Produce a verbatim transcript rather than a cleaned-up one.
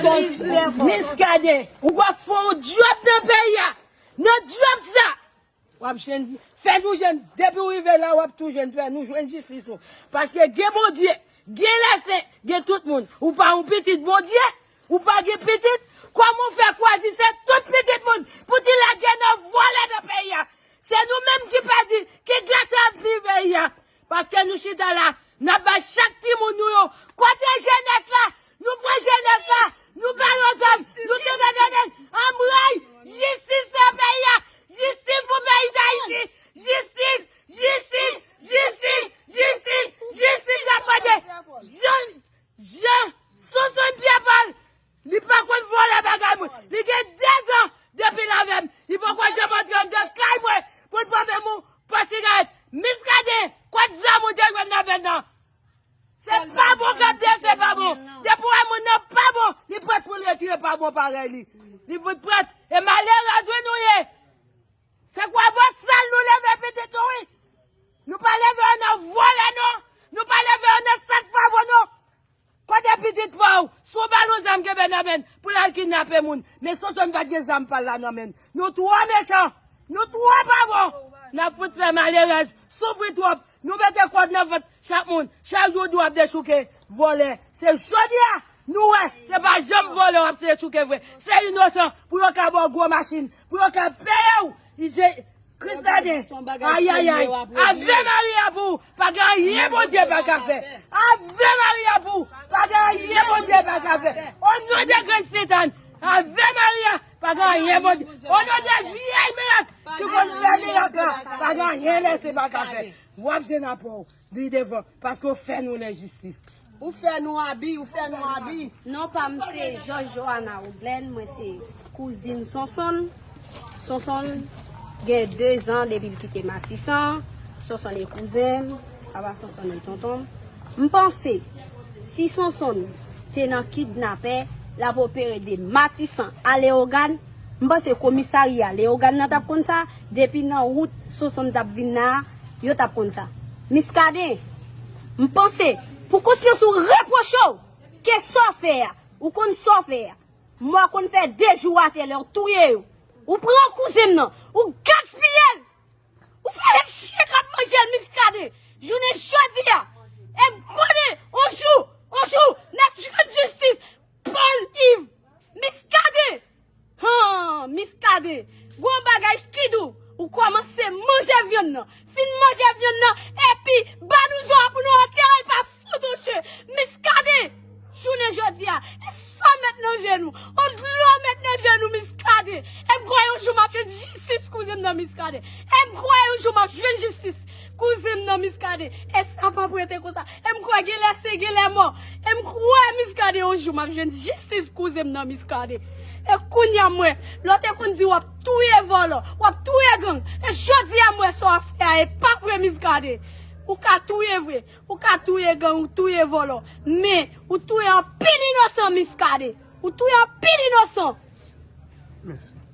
Miskaden, ou ap fè yon djòb nan peyi a. Nan djòb sa, w ap jwenn, fè nou jwenn, depi w rive la, w ap tou jwenn, fè nou jwenn jistis nou. Paske gen Bondye, gen lèsen, gen tout moun. Ou pa yon pitit Bondye, ou pa gen pitit. Kòman w fè kwazise tout pitit moun pou ti lage nan vòlè nan peyi a? Se nou menm ki pèdi, ki gate avni peyi a. Paske nou chita la, n ap bay chak timoun nou yo. Kote jenès la? Nou pran jenès la, nou ba yo zam, nou tounen nan men anmwey, jistis nan peyi a, jistis pou peyi Dayiti, jistis, jistis, jistis, jistis, jistis n ap mande. Jan, Jan, Sonsonn Pyepal, li pa konn vòlè bagay moun, li gen dezan depi l avè m, li poko janm antre anndan kay mwen pou l pran menm yon pòt sigarèt. Miskaden, kot zam ou te jwenn nan venn nan? Se pa bon k ap di se pa bon. Depi w wè moun nan pa bon, li prèt pou l retire pa bon parèy li. Li fout prèt. E malerèz wi nou ye. Se kwa bosal nou leve pitit nou wi. Nou pa leve yo nan vòlè non. Nou pa leve yo nan sa k pa bon non. Kote pitit pa w? Si w ba l yon zam kenbe nan men l pou l al kidnape moun. Men Sonsonn pa t gen zam pa l la nan men l. Nou twò mechan. Nou twò pa bon. N ap fout fè malerèz soufri twòp. Nou mete kòd nan vant chak moun. Chak jou dlo ap dechouke. Vòlè. Se jodi a nou wè. Se pa janm vòlè w ap dechouke vre. Se inosan pou yo ka ba w gwo machin. Pou yo ka peye w. Ije, Kristaden. Ayayay. Ave Maria pou ou. Pa gen anyen Bondye pa ka fè. Ave Maria pou ou. Pa gen anyen Bondye pa ka fè. O non de grenn Setan. Ave Maria. Pa gen anyen Bondye. O non de vyèy mirak ki konn fè mirak la. Pa gen anyen lèse pa ka fè. W ap jwenn apè w. Li devan, paske w fè nou lenjistis. Ou fè nou abi, ou fè nou abi. Non pa m se Jòj Joana Woodlen, mwen se kouzin Sonsonn. Sonsonn gen de zan depi l kite Matisan. Sonsonn e kouzen m, papa Sonsonn e tonton m. M panse, si Sonsonn te nan kidnapè, l ap opere de Matisan a Leyogàn, m panse komisarya Leyogàn nan t ap konn sa, depi nan wout Sonsonn t ap vin la a, yo t ap konn sa. Miskaden, m panse, pou konsyans ou repwoche w, ke sa w fè a, ou konn sa w fè a. Mò konn fè de jou atè lè w touye yo. Ou pran kouzen m nan, ou gaspiye l. Ou fè l chyen k ap manje l Miskaden. Jounen jodi a, e m konnen, on jou, on jou, n ap jwenn jistis. Paul Yves, Miskaden. Han, Miskaden. Gon bagay ki di w, ou kòmanse manje vyann nan. Fin manje vyann nan, epi ba nou zo a pou nou antere l pa fout ou che. Miskaden. Jounen jodi a, e sa w met nan je nou? On dlo w met nan je nou Miskaden. E m kwè yon jou m ap jwenn jistis kouzen m nan Miskaden. E m kwè yon jou m ap jwenn jistis kouzen m nan Miskaden. E sa pa prete konsa. E m kwè genlè se genlè mò. E m kwè Miskaden yon jou m ap jwenn jistis kouzen m nan Miskaden. E kounye a m wè, lè w te konn di w ap touye vòlò, w ap touye gang. E jodi a m wè sa w ap fè a, e pa vre Miskaden. Ou ka touye vre, ou ka touye gang, ou touye vòlò. Men, ou touye anpil inosan Miskaden. Ou touye anpil inosan. Mèsi.